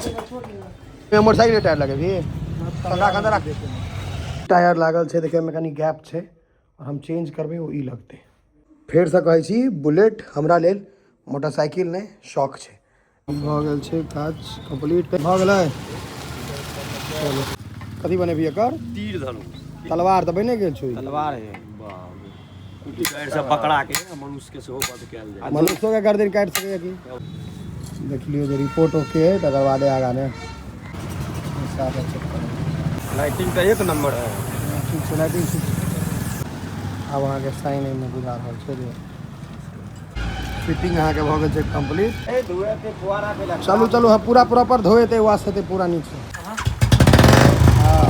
Motorcycle tyre लगेबही? राख, अंदर राख। टायर लागल छै, देखियौ, एहिमे कनि गैप छै आओर हम चेंज करबै, ओ ई लगतै। फेरसँ कहै छी, बुलेट हमरा लेल मोटरसाइकिल नहि, शौक छै। भऽ गेल छै काज, कम्प्लीट भऽ गेलै। चलू, कथी बनेबही एकर? तीर धनुष। तलवार तऽ बने गेल छौ ई। तलवार है बाप से बकरा के मनुष्य के सेहो वध कयल जाय। मनुष्योके गर्दन काटि सकैए की? देख लियौ जे रिपोर्ट ओके है, तकर बादे आगाँ ने चेक करबै। लाइटिंग तऽ एक नंबर है। ठीक छै, लाइटिंग ठीक छै। आब अहाँके साइन एहिमे बुझा रहल छै जे फिटिंग अहाँके भऽ गेल छै कम्प्लीट। चलू चलू। हाँ, पूरा प्रॉपर धोएतै, वाश हेतै पूरा नीकसँ। हाँ,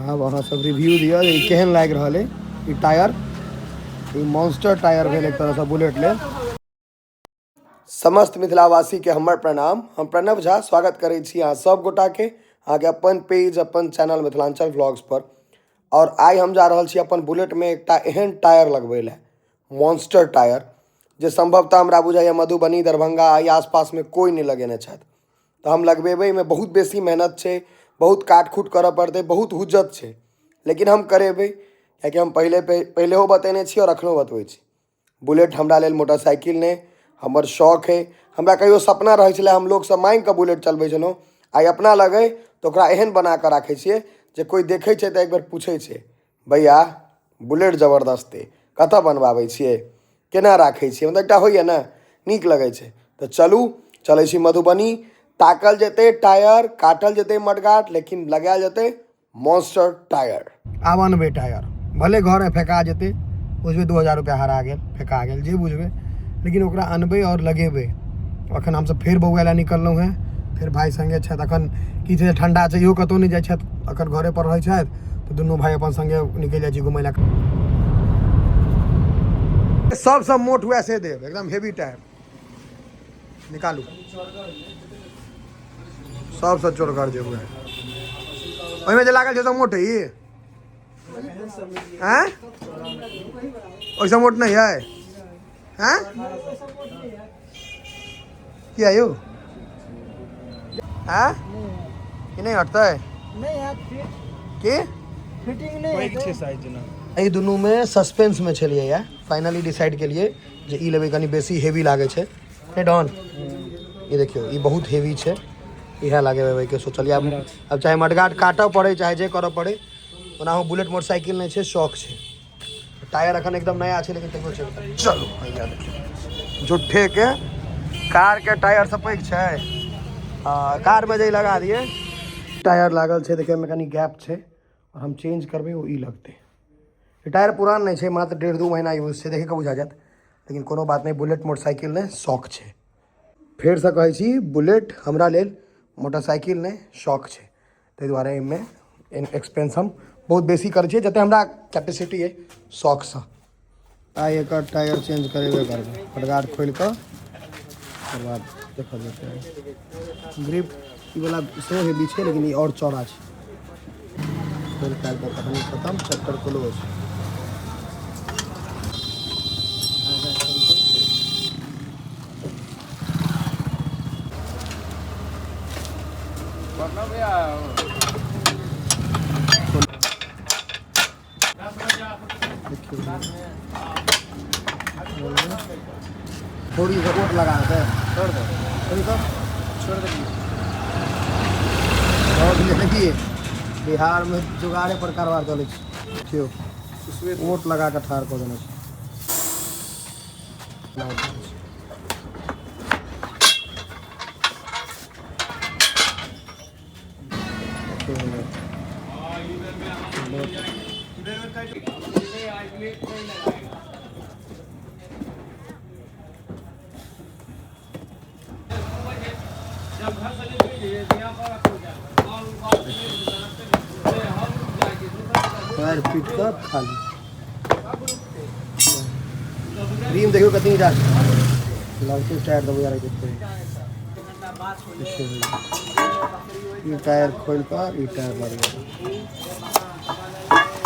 आब अहाँ सब रिव्यू दिअ जे ई केहन लागि रहल अइ ई टायर। ई मॉन्स्टर टायर भेल एक तरहसँ बुलेट लेल। समस्त मिथिलावासीके हमर प्रणाम। हम प्रणव झा स्वागत करै छी अहाँ सब गोटाके अहाँके अपन पेज, अपन चैनल मिथिलाञ्चल व्लॉग्स पर। आओर आइ हम जा रहल छी अपन बुलेटमे एकटा एहन टायर लगबै लए, मॉन्स्टर टायर, जे सम्भवतः हमरा बुझाइए मधुबनी, दरभंगा एहि आसपासमे कोइ नहि लगेने छथि। तऽ हम लगबेबै। एहिमे बहुत बेसी मेहनत छै, बहुत काट खूट करऽ पड़तै, बहुत हुज्जत छै, लेकिन हम करेबै, कियाकि हम पहिले पहिलेहो बतेने छी आओर एखनो बतबै छी, बुलेट हमरा लेल मोटरसाइकिल नहि, हमर शौक अइ। हमरा कहियो सपना रहै छलै, हम लोकसँ माँगिकऽ बुलेट चलबै छलहुँ। आइ अपना लग अइ तऽ ओकरा एहन बनाकऽ राखै छियै जे कोइ देखै छै तऽ एकबेर पूछै छै, भैया, बुलेट जबरदस्त अइ, कतऽ बनबाबै छियै, केना राखै छियै? मतलब एकटा होइए ने, नीक लगै छै। तऽ चलू, चलै छी मधुबनी। ताकल जेतै टायर, काटल जेतै मडगार्ड, लेकिन लगायल जेतै मॉन्स्टर टायर। आब अनबै टायर, भले घरमे फेका जेतै, बुझबै 2000 रुपैआ हरा गेल, फेका गेल, जे बुझबै, लेकिन ओकरा अनबै आओर लगेबै। अखन हमसब फेर बौआ लए निकललहुँ हेँ। फेर भाय सङ्गे छथि। अखन की छै, ठण्डा छै, इहो कतहु नहि जाइ छथि, अखन घरे पर रहै छथि, तऽ दुनू भाय अपन सङ्गे निकलि जाइ छी घुमै लए। सबसँ मोट हुए से देब, एकदम हेवी टायर निकालू, सबसँ चोरगर जे हुए। ओहिमे जे लागल छै सब मोट है ई? आँय, ओहिसँ मोट नहि है? आँय, किया यौ? आँय, ई नहि हटतै? नहि हैत फिट। की? फिटिंग नहि पैघ हेतै। छै साइज जेना। एहि दुनूमे सस्पेंसमे छलियै या फाइनली डिसाइड केलियै जे ई लेबै, कनि बेसी हेवी लागै छै। नहि डॉन, ई देखियौ, ई बहुत हेवी छै, इएह लगेबै सोचलियै। आब आब चाहे मडगार्ड काटऽ पड़ै, चाहे जे करऽ पड़ै। ओनाहो बुलेट मोटरसाइकिल नहि छै, शौक छै। टायर अखन एकदम नया छै, लेकिन तैयो छै। चलू भैया, देखियौ, झूठेके कारके टायर से पैघ छै। आ कारमे जे ई लगा दियै। टायर लागल छै, देखियौ, एहिमे कनि गैप छै आओर हम चेंज करबै, ओ ई लगतै। ई टायर पुरान नहि छै, मात्र 1.5-2 महीना यूज छै, देखिके बुझा जायत। लेकिन कोनो बात नहि, बुलेट मोटरसाइकिल नहि, शौक छै। फेरसँ कहै छी, बुलेट हमरा लेल मोटरसाइकिल नहि, शौक छै। ताहि दुआरे एहिमे एक्सपेंस हम बहुत बेसी करै छियै, जतेक हमरा कैपेसिटी अइ शौकसँ। आइ एकर टायर चेंज करेबे करबै, फटगार्ड खोलि कऽ ओकर बाद देखल जेतै। ग्रिप ई वाला सेहो हेवी छै, लेकिन ई आओर चौड़ा छै। खोलि खालि कऽ कहानी खतम, चैप्टर क्लोज। थोड़ी रोट लगा दे, छोड़ दो। थोड़ी तो छोड़ दो। और देखिए, बिहार में जुगाड़े पर कारोबार चलै छै। देखियौ, ओट लगा कऽ ठाढ़ कऽ देने छै। पैर पीट कऽ खाली रिम देखियौ कतनी जा लगतै। टायर दबो यार, देखियौ, ई टायर खोलि कऽ ई टायर लगबै।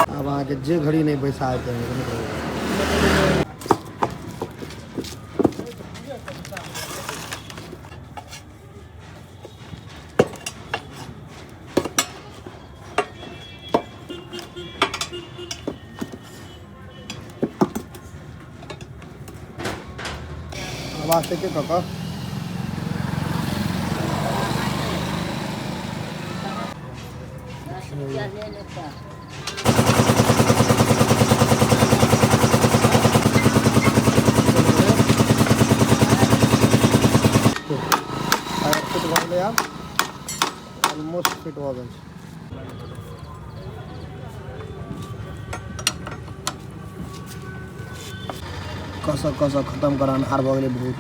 आब अहाँके जे घड़ी नहि बैसा हेतै। आवाज से के कऽ फिट भऽ गेलै आब, ऑलमोस्ट फिट भऽ गेल छै। कसऽ कसऽ खतम कर, अन्हार भऽ गेलै बहुत।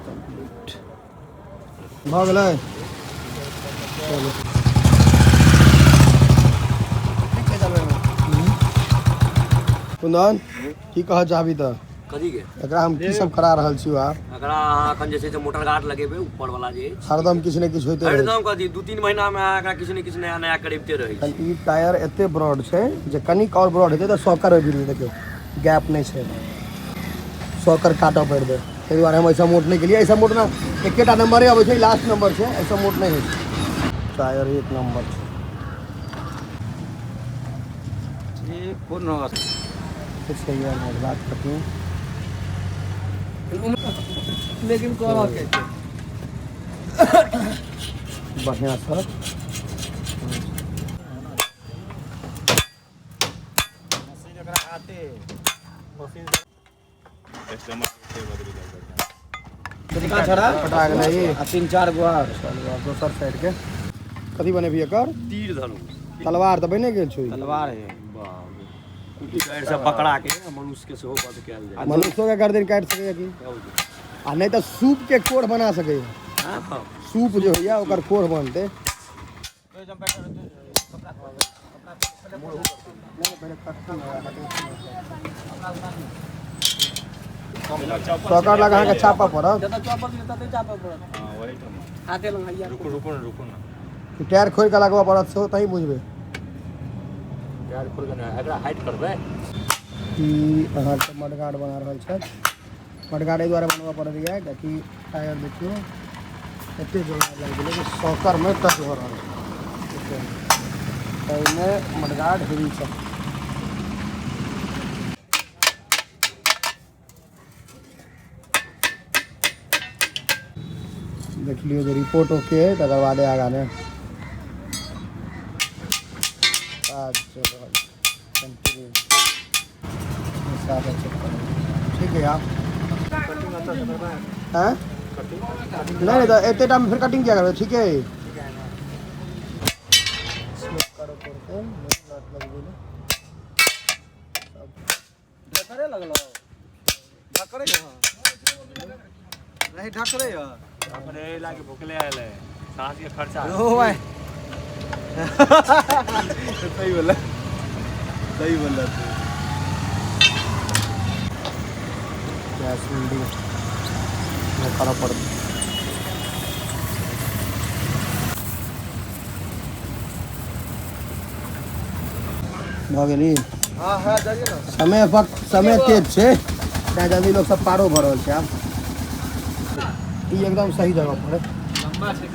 कम्प्लीट भऽ गेलै। चलू, कुंदन, की कहऽ चाहबी तऽ? कथी के? एकरा हम की सब करा रहल छी आब? एकरा अहाँ एखन जे छै से मोटर गार्ड लगेबै ऊपर वाला जे अछि। हरदम किछु ने किछु होइते रहै छै। हरदम कथी, 2-3 महीना मे अहाँ एकरा किछु ने किछु नया नया करबिते रहै छी। ई टायर एते ब्रॉड छै जे कनिक आओर ब्रॉड हेतै तऽ सॉकर भिड़ जेतै। देखियौ, गैप नहि छै, सॉकर काटऽ पड़तै। ताहि दुआरे हम एहिसँ मोट नहि केलियै। एहिसँ मोट ने एकेटा नम्बरे अबै छै, लास्ट नम्बर छै, एहिसँ मोट नहि होइ छै। टायर एक नम्बर छै। कोनो ठीक छै, ये हमर बात कटिंग। लेकिन करऽ के छै बढ़िआँ सर। कटा गेलै ई। आ 3-4 गो आर। चलू, आब दोसर साइड के कथी बनेबही एकर? तीर धनुष। तलवार तऽ बने गेल छौ ई। तलवार है। गाड़ि से पकड़ा के मनुष्य के सेहो वध कयल जाय। मनुष्यो के गर्दन काटि सकैए की, आ नहि तऽ सूप के कोढ़ बना सकैए। हँ, सूप जे होइया ओकर कोढ़ बनतै। सकर लग अहाँके चापऽ पड़त। जतऽ चौपल छै ततऽ चापऽ पड़त। हाथे लग हैया। रुकू रुकू ने, रुकू ने। टायर खोलि कऽ लगबऽ पड़त सेहो, तही बुझबै। टायर खोल के एकरा हाइट करबै। ई अहाँके मडगार्ड बना रहल छथि। मडगार्ड एहि दुआरे बनबऽ पड़ल यऽ कियाकि टायर देखियौ एते जोरदार लागि गेलै जे सॉकरमे टच भऽ रहल छै, ताहिमे मडगार्ड हेवी छै। देख लियौ जे रिपोर्ट ओके है, तकर बादे आगाँ ने काज चलि रहल छै कंटिन्यू। हिसाबे चेक करू, ठीक है आप? हैं? नहीं नहीं, तऽ एते टाइम फेर कटिंग किया करबै? ठीक है, स्लिप करऽ पड़तै नट लगबै लए। ढकरे लगलो, ढकरे नहीं, ढकरे है। अपने लाके भुकले आयल है, साँझ के खर्चा। ओ भाई, सही बोला, सही बोला तू। गैस वेल्डिंग नहि करऽ पड़तै। भऽ गेली। हाँ हाँ, जाइए ना। समय वक्त समय तेज छै, तेँ जल्दी लोक सब पारो भऽ रहल छै। आब ई एकदम सही जगह पर है। लंबा छै।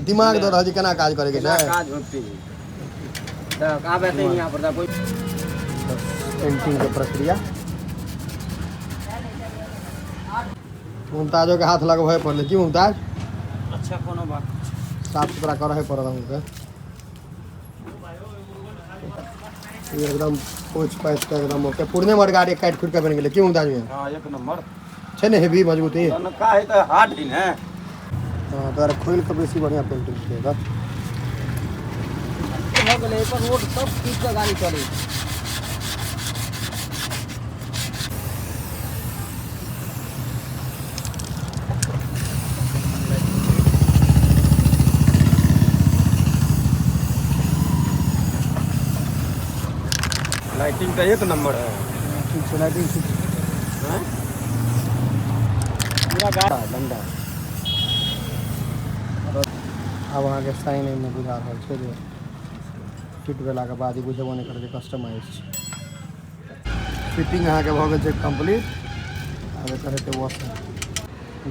दिमाग दऽ रहल छै केना काज करे के छै। काज होते है तऽ आब एते यहाँ पर तऽ कोई पेंटिंग के प्रक्रिया मुमताजो के हाथ लगबै पड़लै की मुमताज? अच्छा, कोनो बात। साफ सुथरा करहे पड़त अहूँके। ई एकदम पोछि पाछि कऽ एकदम ओके। पुरने मडगाड़ी काटि खुटि कऽ बनि गेलै की मुमताज में? हाँ, एक नंबर। छै ने हेवी मजबूती? तहन का है तऽ हार्ड है ने। हँ, तोरा खोलि कऽ बेसी बढ़िआँ पेंटिंग छै एकर। भऽ गेलै, एहि पर रोड सब चीज के गाड़ी चलै छै। लाइटिंग तऽ एक नंबर है। ठीक छै, लाइटिंग ठीक छै। पूरा गाड़ी डंडा आब अहाँके साइन एहिमे बुझा रहल छै जे फिट भेलाके बाद ई बुझेबो नहि करत जे कस्टमाइज छै। फिटिंग अहाँके भऽ गेल छै कम्प्लीट। आब एकर हेतै वॉश।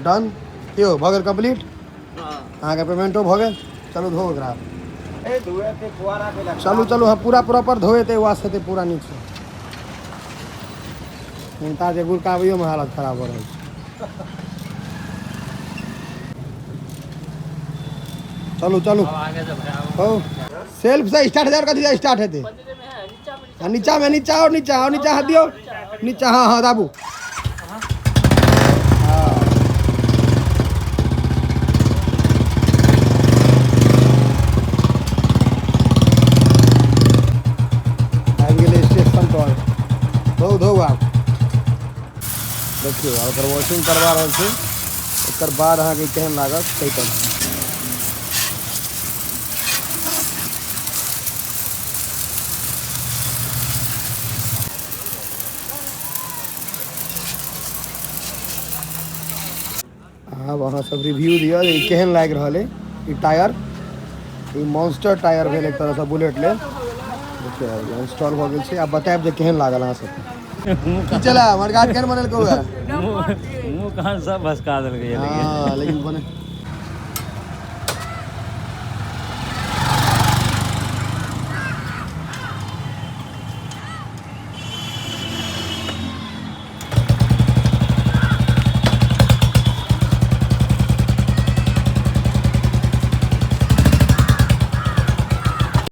डन यौ, भऽ गेल कम्प्लीट। अहाँके पेमेंटो भऽ गेल। चलू, धो ओकरा। ए धुए के फुहारा के। चलू चलू। हाँ, पूरा प्रॉपर धोएतै, वॉश हेतै पूरा नीकसँ। मुमताज जे गुड़काबैयोमे हालत खराब भऽ रहल छै। चलू चलू। हो सेल्फ से स्टार्ट हजार। कथी से स्टार्ट हेतै? हाँ, नीचा में, नीचा और नीचा और नीचा। हाथ दियौ नीचा। हाँ हाँ, दाबू। हाँ। आबि गेलै स्टेशन पर। धो धो। आब देखियौ, आब ओकर वॉशिंग करवा रहल छी। एकर बाद अहाँके केहन लागत ताहि पर। आब अहाँ सब रिव्यू दिअ जे ई केहन लागि रहल अइ ई टायर। ई मॉन्स्टर टायर भेल एक तरहसँ बुलेट लेल। देखियौ, इंस्टॉल भऽ गेल छै। आब बतायब जे केहन लागल अहाँ सबके। की चला हमर गार्ड केहन बनेलकौ है? मुँह कान सब भसका देलकै। हाँ, लेकिन बने